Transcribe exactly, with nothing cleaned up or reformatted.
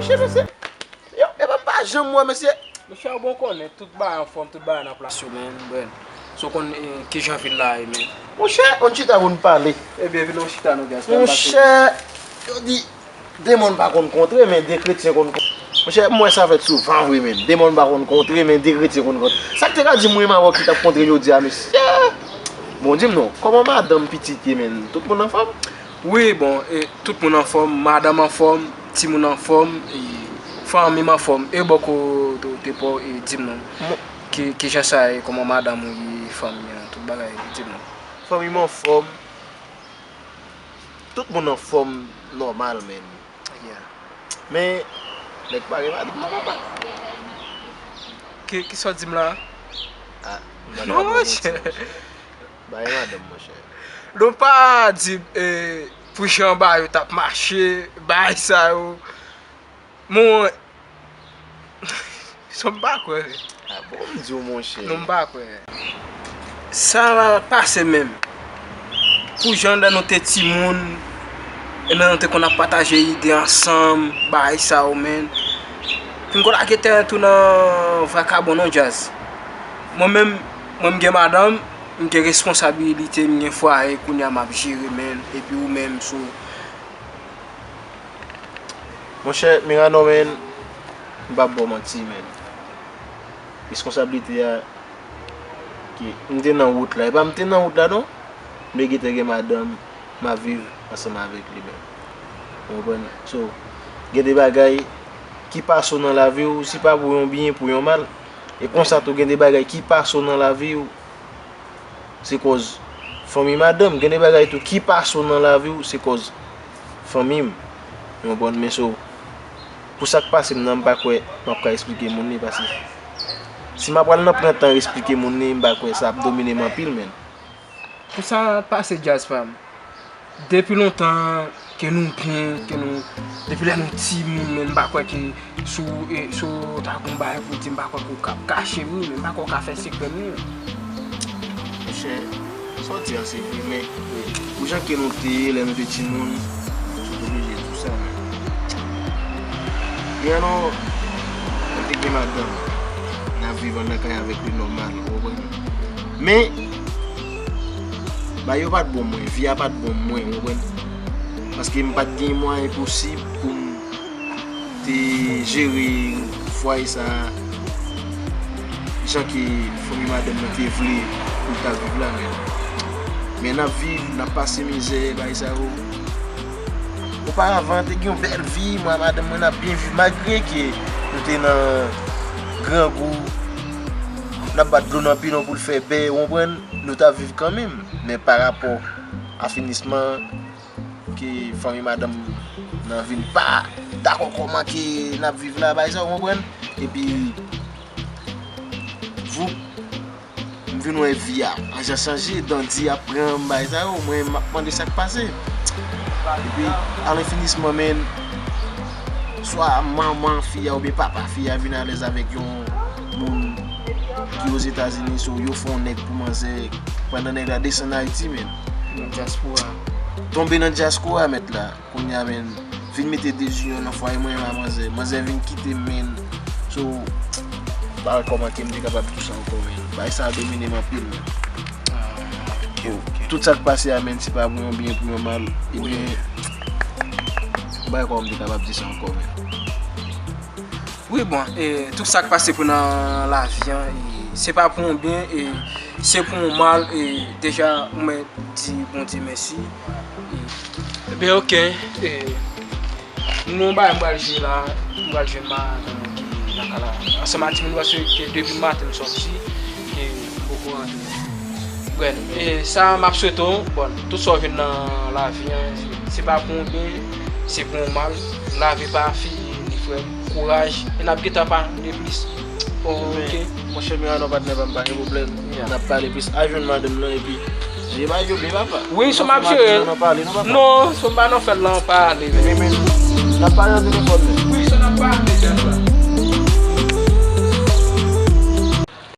Monchè, mesye, yo, epa m pa janm wè mesye. Monchè, bon konnen, tout bagay anfòm, tout bagay nan plas yo, men, bren. So konn eh, kijan vil la ye, men. Monchè, ann chita pou n pale. Ebyen, vin nou chita nou, guys. Monchè, yo di, de moun pa konn kontre, men de kretyen konn kontre. Monchè, m wè sa fèt souvan vre, men. De moun pa konn kontre, men de kretyen konn kontre. Sa k te ka di m wi m avè w ki t ap kontre jodi a, mesye? Bon, di m non, kòman madanm, pitit ye, men? Tout moun anfòm? Wi, bon, e, tout moun anfòm, madanm anfòm, timoun anfòm, e, fanmi m anfòm. E bò kote w te pa w, e, di m non. Ki, kijan sa ye, kòman madanm ou ye, fanmi an, tout bagay, di m non. Fanmi m anfòm. Tout moun anfòm nòmal, men. Yeah. Men, nèg pa gen madanm nan, papa. Ki, kisa w di m la? Ah, m pa ka ba w manti, monchè. Bay madanm, monchè. Nou pa di, eh, pou jan bagay yo t ap mache, bagay sa yo. Mwen, sa m pa kwè vre. Ah bon, m di w, monchè. Non, m pa kwè. Sa pase menm. Pou jan lè nou te timoun, e lè nou te konn ap pataje ide ansanm, bagay sa yo, men. Pingo lage tèren tou nan vakabon non djaz. Mwen menm, mwen m gen madanm, m gen responsabilite, m gen fwaye, kounye a m ap jere, men, epi ou menm, so. Monchè, Mirano, men, m p ap ba w manti, men. Responsablite a, ke m te nan wout la. E pa m te nan wout la, non. Men gentan gen madanm, m ap viv ansanm avèk li menm. Ou konprann? So, gen de bagay ki pase w nan lavi w, se pa pou yon byen, pou yon mal. E konsa tou, gen de bagay ki pase w nan lavi w, se kòz fanmi madanm. Gen de bagay tou ki pase w nan lavi w, se kòz fanmi m. Ou konprann? Men so, pou sa k pase m nan, m pa kwè m ap ka esplike moun li, paske si m ap pral nan pran tan esplike moun li, m pa kwè sa ap domine m anpil, men. Pou sa pase djaz pa m. Depi lontan ke nou byen, ke nou, depi lè nou timoun, men m pa kwè ke si w, e, si w ta gon bagay pou di, m pa kwè ke w ka kache, wi, men m pa kwè w ka fè sekrè m, non. Monchè, sa w di a se vre, men pou jan ke nou te ye lè nou te timoun, nou te oblije di w sa, men. Mirano, mwen te gen madanm, n ap viv anndan kay avèk li nòmal, ou konprann? Men, bagay yo pa t bon mwen, vi a pa t bon mwen, ou konprann? Paske m pa t gen mwayen posib pou m te jere fwaye sa a, jan ke fanmi madanm mwen te vle pou l ta viv la, men. Men n ap viv, n ap pase mizè, bagay sa yo. Oparavan, te gen yon bèl vi, mwen ak madanm mwen, n ap byen viv, malgre ke nou te nan grangou, n ap bat dlo nan pilon pou l fè bè, ou konprann? Nou t ap viv kanmenm. Men pa rapò a finisman ke fanmi madanm nan vin pa dakò kòman ke n ap viv la, bagay sa, ou konprann? Epi, voup, m vin wè vi a, an jan chanje, dandi ap pran m, bagay sa yo, mwen, m ap mande sa k pase. Epi, alenfinisman, men, swa manman fi a oubyen papa fi a vin alèz avèk yon moun ki Ozetazini, so yo fè yon nèg pou manzè, pandan nèg la desann Ayiti, men. Nan dyaspora. Tonbe nan dyaspora, mèt la. Kounye a, men, vin mete dezizyon nan fwaye mwen ak manzè. Manzè vin kite m, men. So, m pa wè kòman ke m te kapab di w sa ankò, men. Bagay sa a domine m anpil, men. Ah, ok, ok. Tout sa k pase a, men, se pa pou yon byen, pou yon mal. Ebyen, m pa wè kòman m te kapab di sa ankò, men. Wi, bon, e, tout sa k pase pou nan lavi an, e, se pa pou yon byen, e, se pou yon mal, e, deja, ou mèt di Bondye mèsi. E, ebyen, ok, e, nou, yon bagay m pral jwe la, m pral jwenn madanm mwen ki nan kay la, ansanm ak timoun, paske depi maten m sòti, e, m poko rantre. Brèf, e sa m ap swete w, bon, tout sa w jwenn nan lavi an, se pa pou yon byen, se pou yon mal. Lavi pa fini, frè m. Kouraj, e n ap gentan pale plis. Ok. Monchè Mirano, patnè pa m, pa gen pwoblèm. Yeah. N ap pale plis. Al jwenn madanm nan, epi jere bagay yo byen, papa. Wi, se m ap jere. N ap pale, non, papa? Non, se m pa nan fè l la, n ap pale. Men, men, n ap pale nan telefòn, men. Wi, se n ap pale, djaz la.